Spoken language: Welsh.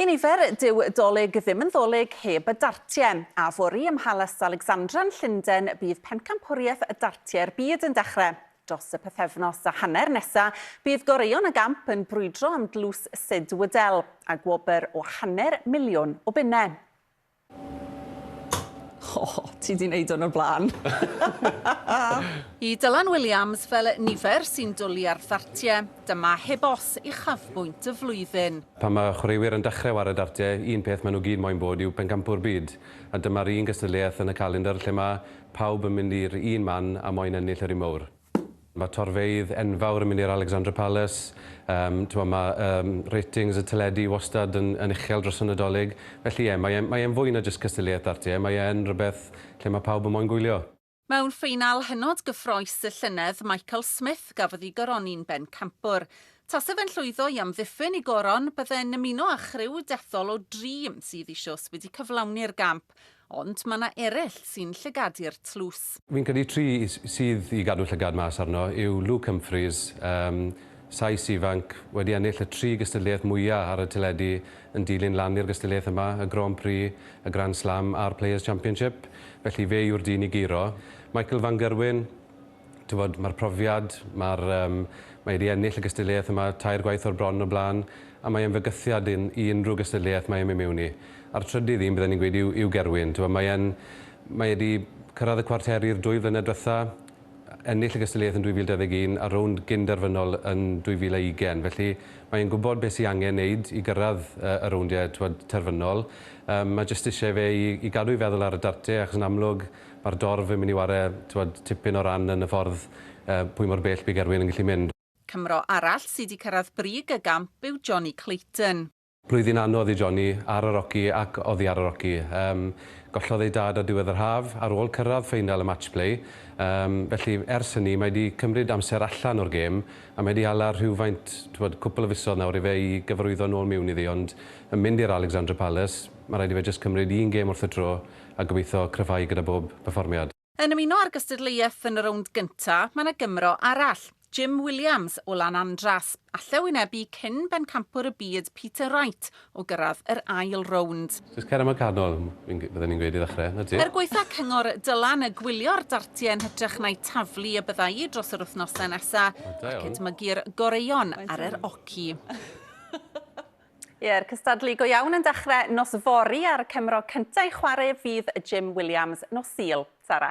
I nifer, dyw Dolig ddim yn ddolig heb y dartiau. A fory ym Mhalas Alexandra yn Llundain bydd pencampwriaeth y dartiau'r byd yn dechrau. Dros y pythefnos a hanner nesa, bydd goreuon y gamp yn brwydro am dlws Sid Waddell a gwobr o 500,000 o bunnau. O, ti 'di wneud hwn o'r blaen. I Dylan Williams, fel nifer sy'n dwlu ar ddartiau, dyma heb os uchafbwynt y flwyddyn. Pan mae chwaraewyr yn dechrau ware dartiau, un peth maen nhw gyd moyn bod yw pencampwr byd. A dyma'r un gystadleuaeth yn y calendr lle mae pawb yn mynd i'r un man a moyn ennill yr un mowr. Mae torfeydd enfawr yn mynd i'r Alexandra Palace, t'mod ma' ratings y teledu wastad yn uchel dros y Nadolig. Felly ie, mae e'n mae e'n fwy na jyst cystadleuaeth dartiau, mae e'n rywbeth lle mae pawb yn moyn gwylio. Mewn ffeinal hynod gyffrous y llynedd, Michael Smith gafodd ei goroni'n bencampwr. Tase fe'n llwyddo i amddiffyn ei goron, bydde'n ymuno â chriw dethol o dri sydd eisoes wedi cyflawni'r gamp. Ond mae 'na eraill sy'n llygadu'r tlws. Fi'n credu tri sydd i gadw llygad mas arno yw Luke Humphries, Sais ifanc, wedi ennill y tri gystadleuaeth mwya' ar y teledu yn dilyn lan i'r gystadleuaeth yma, y Grand Prix, y Grand Slam a'r Players Championship. Felly fe yw'r dyn i guro. Michael van Gerwen, T'wod, mae'r profiad, mae'r yym, mae e 'di ennill y gystadleuaeth yma tair gwaith o'r bron o'r blaen, a mae e'n fygythiad un i unrhyw gystadleuaeth mae e'n mynd mewn i. A'r trydydd un bydden i'n gweud yw yw Gerwyn. T'wod, mae e'n mae e 'di cyrraedd y cwarteri'r dwy flynedd dwetha, ennill y gystadleuaeth yn 2021 a rownd gyn-derfynol yn 2020. Felly mae e'n gwybod beth sy angen neud i gyrraedd y rowndiau t'wod terfynol. Yym mae jyst isie fe i i gadw 'i feddwl ar y dartiau achos yn amlwg Mae'r dorf yn mynd i ware, t'mod, tipyn o ran yn y ffordd yy pwy mor bell by Gerwyn yn gallu mynd. Cymro arall sy 'di cyrraedd brig y gamp yw Jonny Clayton. Blwyddyn anodd i Jonny, ar yr oci ac oddi ar yr oci. Yym, gollodd ei dad ar diwedd yr haf, ar ôl cyrraedd ffeinal y match play. Yym, felly ers hynny mae 'di cymryd amser allan o'r gêm, a mae 'di hala rhywfaint, t'mod, cwpl o fisoedd nawr i fe i gyfarwyddo nôl miwn iddi, ond yn mynd i'r Alexandra Palace, ma' raid i fe jyst cymryd un gêm wrth y tro, a gobeithio cryfhau gyda bob perfformiad. Yn ymuno â'r gystadleuaeth yn y rownd gynta', mae 'na Gymro arall, Jim Williams o Lanandras, alle wynebu cyn bencampwr y byd Peter Wright o gyrraedd yr ail rownd. Jyst cer am y canol, fi'n bydden i'n gweud i ddechrau, 'na ti. Er gwaetha' cyngor Dylan, gwylio'r dartiau yn hytrach na'u taflu y bydda i dros yr wythnosau nesa', ac edmygu'r goreuon ar yr oci. Ie'r cystadlu go iawn yn dechrau nos fory a'r Cymro cyntaf i chwarae fydd Jim Williams nos Sul. Sara.